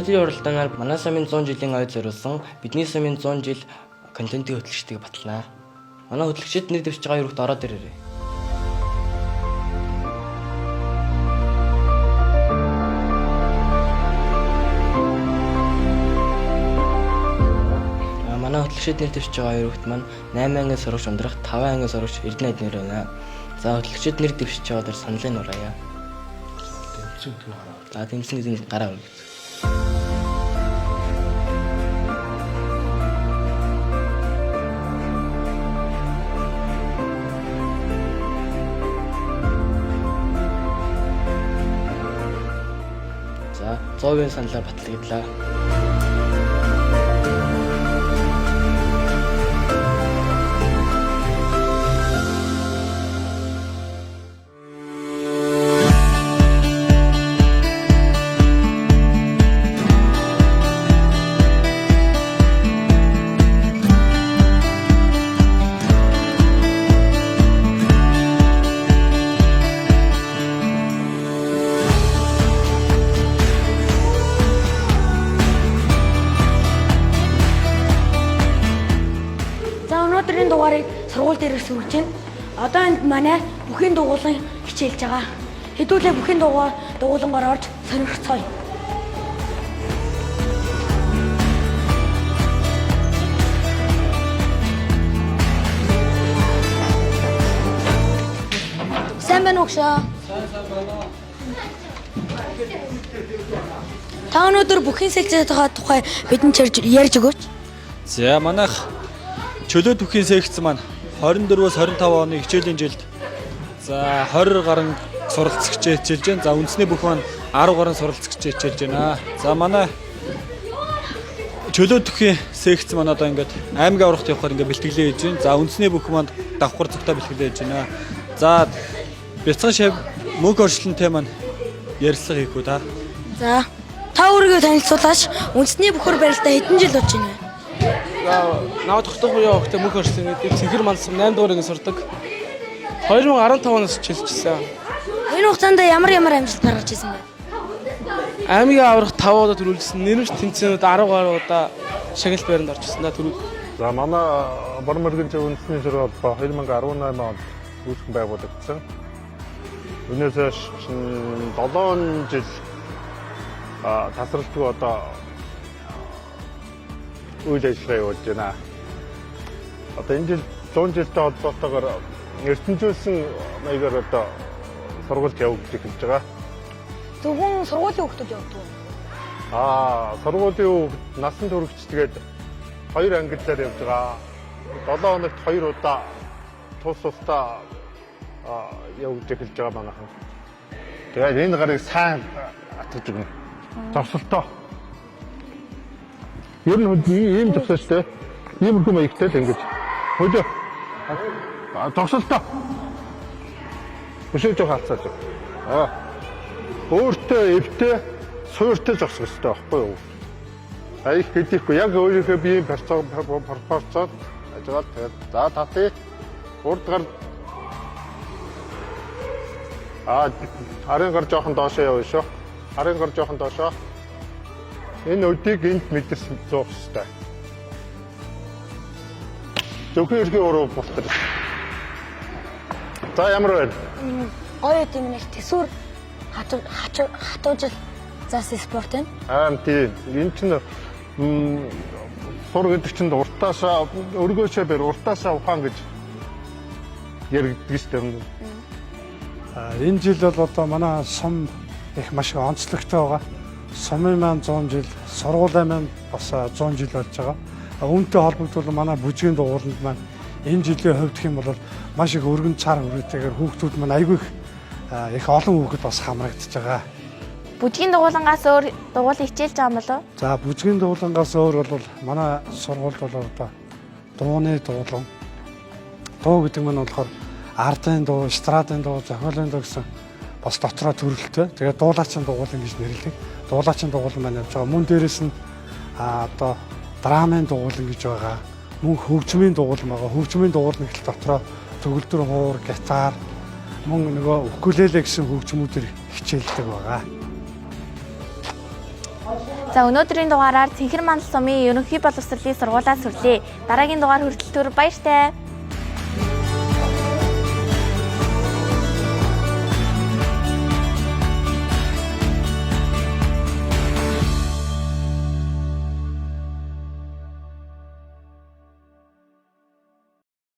Өнөөдрийн уралдаанаар манай сумын 100 жилийн ой зориулсан бидний сумын 100 жил контентын хөтлөгчдийг батлана. Манай хөтлөгчид нэр дэвшиж байгаа юрагт ороод ирээрэй. Манай хөтлөгчид нэр дэвшиж байгаа юрагт маань 8 ангийн сурагч ундрах, 5 ангийн сурагч Эрдэнэ эднэр байна. За хөтлөгчид нэр дэвшиж байгаа дээр саналыг нураая. Дэмцэн гэдэг нь гараа. За дэмсэн гэдэг нь гараа өргөц. За 100% саналаар батлагдлаа. За өнөөдрийн дугаарыг сургууль дээрээс хүргэж байна. Одоо энд манай бүхийн дугуулan хичээлж байгаа. Хэдүүлээ бүхийн дугуй дугуулангаар орж сонирхцгоё. Сайн байна уу гшөө? Та өнөөдөр бүхийн сэлцээтэй тухай бидэнд ярьж өгөөч. За манайх чөлөө түүхийн секц маань 24-өөс 25 оны хичээлийн жилд за 20 гаруй суралцагч хичээлж байна. За үндэсний бүх маань 10 гаруй суралцагч хичээлж байна. За манай чөлөө түүхийн секц маань одоо ингээд аймгийн аврагт явахаар ингээд бэлтгэлээ хийж байна. За үндэсний бүх маань давхар зүгтээ бэлтгэлээ хийж байна. За бяцхан шав мөнгө орчлонтой маань ярилцлага хийх үү та? За та өөрийгөө танилцуулаач. Үндэсний бөхөр барилдаа хэдэн жил болж байна вэ? За навд хотох буяа өгтө мөх орсон гэдэг цэнхэр мандсан 8 дугаар анги сурдаг. 2015 оноос хичээлжсэн. Энэ хугацаанд ямар ямар амжилт гаргаж ирсэн бэ? Аймгийн аврах 5 удаа төрүүлсэн. Нэрвч тэмцээнүүд 10 гаруй удаа шагналт байранд орчихсон да төрүүл. За манай Бор мөргөн зөв үндэсний сургууль холбоо 2018 онд үүсгэн байгуулагдсан. Үүнээс хойш 7 жил тасралтгүй одоо үйл ажиллагаа явуулж байна. Одоо энэ жил 100 жилтэй холбоотойгоор эрдэнэжүүлсэн маягаар одоо сургуульд явагдаж эхэлж байгаа. Зөвхөн сургуулийн хүүхдүүд явдаг уу? Сургуулийн хүүхд насан туршид тэгээд хоёр ангиллаар явж байгаа. 7 хоногт хоёр удаа тус тусдаа явж эхэлж байгаа манайхан. Тэгээд энэ гарыг сайн атгаж өгнө. Зогсолтоо. Ер нь ийм зогсоо шүү дээ. Иймэрхүү маягтай л ингэж. Хөлөө. Зогсолтоо. Өшөө жоох алцаад. Өөртөө эвтэй суурьтай зогсох хэрэгтэй байхгүй юу? А их хэдийхгүй яг өөрийнхөө биеийн пропорцоод ажигаад тэгээд за татъя. Урд гар арын гар жоохон доошоо явна шүү. Арын гар жоохон доошоо. Энэ өдийг энд мэдэрсэн зуух хэрэгтэй. Зөвхөн эргийн уруу бултар. За ямар байна? Гоё юм нэг төсвөр хатуужил заасан спорт байна. Аа тийм. Энэ чинь сур гэдэг чинь уртаасаа өргөөшөө бэр уртаасаа ухаан гэж яригддаг шүү дээ. Энэ жил бол одоо манай сум их маш онцлогтой байгаа. Сумын маань 100 жил, сургуулийн маань бас 100 жил болж байгаа. Үүнтэй холбогдвол манай бүжгийн дугууланд маань энэ жилийн хувьд гэх юм бол маш их өргөн цар хүрээтэйгээр хүүхдүүд маань айгүй их олон хүүхэд бас хамрагдаж байгаа. Бүжгийн дугуулангаас өөр дугуул хичээлж байгаа юм болов уу? За бүжгийн дугуулангаас өөр бол манай сургуульд бол одоо дууны дугуулан. Дуу гэдэг нь болохоор ардын дуу, эстрадын дуу, зохиолын дуу гэсэн бас дотроо төрөлттэй. Тэгээд дуулаачин дугуулan гэж нэрлэдэг. Дуулаачин дугуулan маань явж байгаа. Мөн дээрэс нь одоо драмын дугуулan гэж байгаа. Мөн хөгжмийн дугуулan байгаа. Хөгжмийн дугуулan гэхэл дотроо төгөлдөр хуур, гитар, мөн нөгөө укулеле гэсэн хөгжмүүдээр хичээлдэг байгаа. За, өнөөдрийн дугаараар Цэнхэр Мандал сумын ерөнхий боловсролын сургуулиас хүрлээ. Дараагийн дугаар хүртэл түр баяртай.